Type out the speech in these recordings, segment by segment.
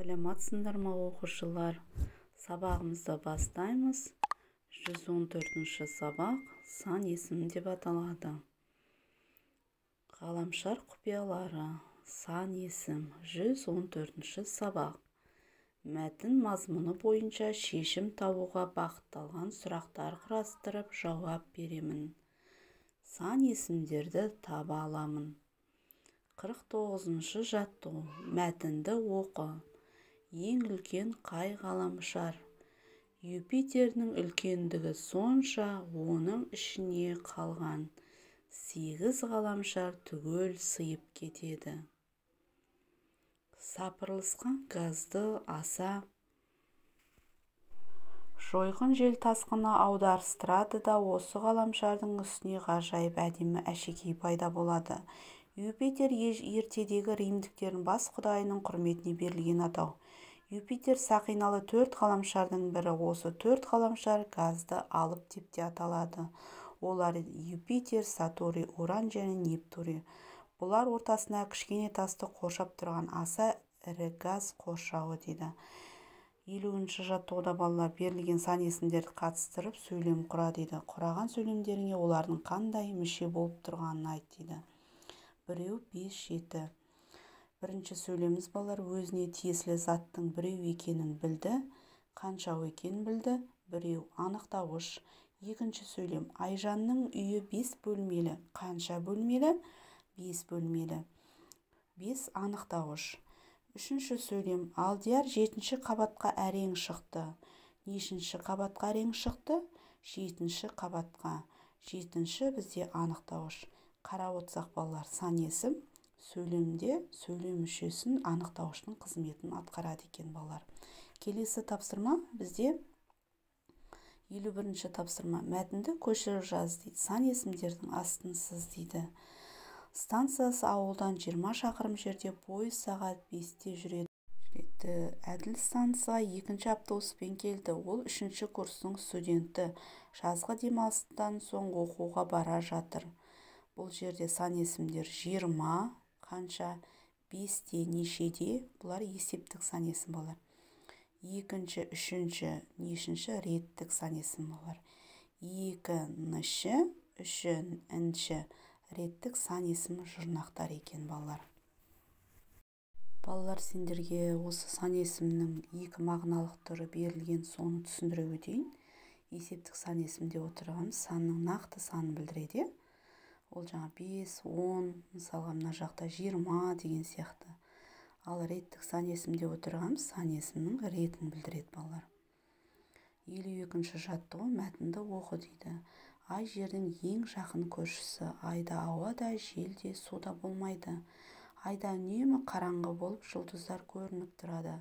Саламатсыңдар ма, оқушылар? Сабағымызды бастаймыз. 114 сабақ сан есім деп аталады. Ғаламшар құпиялары, сан есім, 114 сабақ. Мәтін мазмұны бойынша шешім табуға бағытталған сұрақтар құрастырып жауап беремін. Сан есімдерді таба аламын. 49 жаттығу. Мәтінді оқы. Ең үлкен қай ғаламшар? Юпитердің үлкендігі сонша, оның ішіне қалған 8 ғаламшар түгел сыйып кетеді. Сапырылысқан газды аса жойқын жел тасқыны аударыстырады да, осы ғаламшардың үстіне ғажайып әдемі әшекей пайда болады. Юпитер ертедегі римдіктердің бас құдайының құрметіне берілген атау. Юпитер сақиналы 4 ғаламшардың бірі. Осы 4 ғаламшар газды алып деп те аталады. Олар Юпитер, Сатурий, Уран және Нептуний. Бұлар ортасына кішкене тасты қоршап тұрған аса ірі газ қоршауы дейді. 50 жаттығуда балалар берілген сан есімдерді қатыстырып сөйлем құра дейді. Құраған сөйлемдеріңе олардың қандай мүше болып тұрғанын айт дейді. 1, 5, 7. Бірінші сөйлеміміз балалар өзіне тиесілі заттың біреу екенін білді, қаншау екенін білді, біреу анықтауыш. Екінші сөйлем Айжанның үйі 5 бөлмелі, қанша бөлмелі? 5 бөлмелі. 5 анықтауыш. Үшінші сөйлем Алдияр 7-ші қабатқа әрең шықты. Нешінші қабатқа әрең шықты? 7-ші қабатқа. 7-ші бізде анықтауыш. Қарап отырсақ балалар, сан есім сөйлемде сөйлем мүшесін анықтауыштың қызметін атқарады екен балалар. Келесі тапсырма бізде 51 тапсырма. Мәтінді көшіріп жаз дейді. Сан есімдердің астын сыз дейді. Станциясы ауылдан 20 шақырым жерде, пойыз сағат 5-те жүреді. Әділ станцияға екінші автобуспен келді. Ол 3-ші курстың студенті. Жазғы демалыстан соң оқуға бара жатыр. Бұл жерде сан есімдер 20, қанша, 5-те, нешеде, бұлар есептік сан есім балалар. Екінші, үшінші, нешінші реттік сан есім балалар. 2-нші, 3-нші реттік сан есім жұрнақтар екен балалар. Балалар, сендерге осы сан есімнің екі мағыналық түрі берілген, соны түсіндіре өтейін. Есептік сан есім деп отырғанымыз санның нақты санын білдіреді. Ол жаңа 5, 10, мысалға мына жақта 20 деген сияқты. Ал реттік сан есім деп отырғанымыз сан есімнің ретін білдіреді балалар. 52 жаттығу. Мәтінді оқы дейді. Ай жердің ең жақын көршісі. Айда ауа да, жел де, су да болмайды. Айда үнемі қараңғы болып, жұлдыздар көрініп тұрады.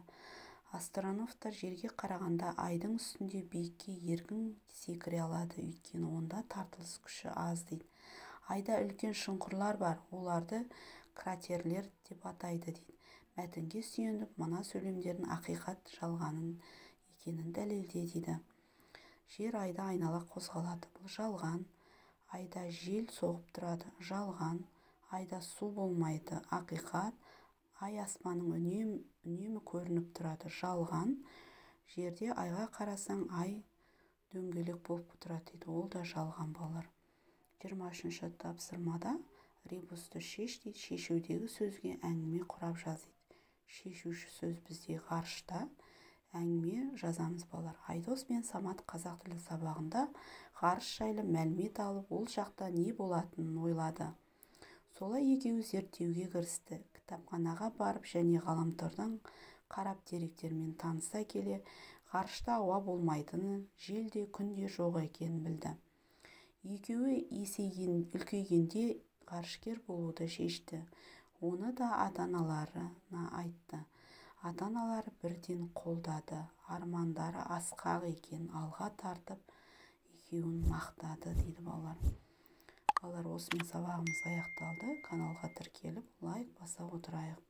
Астронавттар жерге қарағанда айдың үстінде биікке еркін секіре алады, өйткені онда тартылыс күші аз дейді. Айда үлкен шұңқырлар бар, оларды кратерлер деп атайды дейді. Мәтінге сүйеніп, мына сөйлемдердің ақиқат жалғанын екенін дәлелде дейді. Жер айда айнала қозғалады. Бұл жалған. Айда жел соғып тұрады. Жалған. Айда су болмайды. Ақиқат. Ай аспанның үнемі көрініп тұрады. Жалған. Жерде айға қарасаң, ай дөңгелек болып тұрады дейді. Ол да жалған балалар. 23 тапсырмада ребусты шеш дейді. Шешудегі сөзге әңгіме құрап жаз дейді. Шешуші сөз бізде ғарышта. Әңгіме жазамыз балалар. Айдос пен Самат қазақ тілі сабағында ғарыш жайлы мәлімет алып, ол жақта не болатынын ойлады. Солай екеуі зерттеуге кірісті. Кітапханаға барып және ғаламтордан қарап деректермен таныса келе, ғарышта ауа болмайтынын, жел де, күн де жоқ екенін білді. Екеуі үлкейгенде ғарышкер болуды шешті. Оны да ата-аналарына айтты. Ата-аналары бірден қолдады. Армандары асқақ екен, алға тартып, екеуін мақтады дейді балалар. Балалар, осымен сабағымыз аяқталды. Каналға тіркеліп, лайк баса отырайық.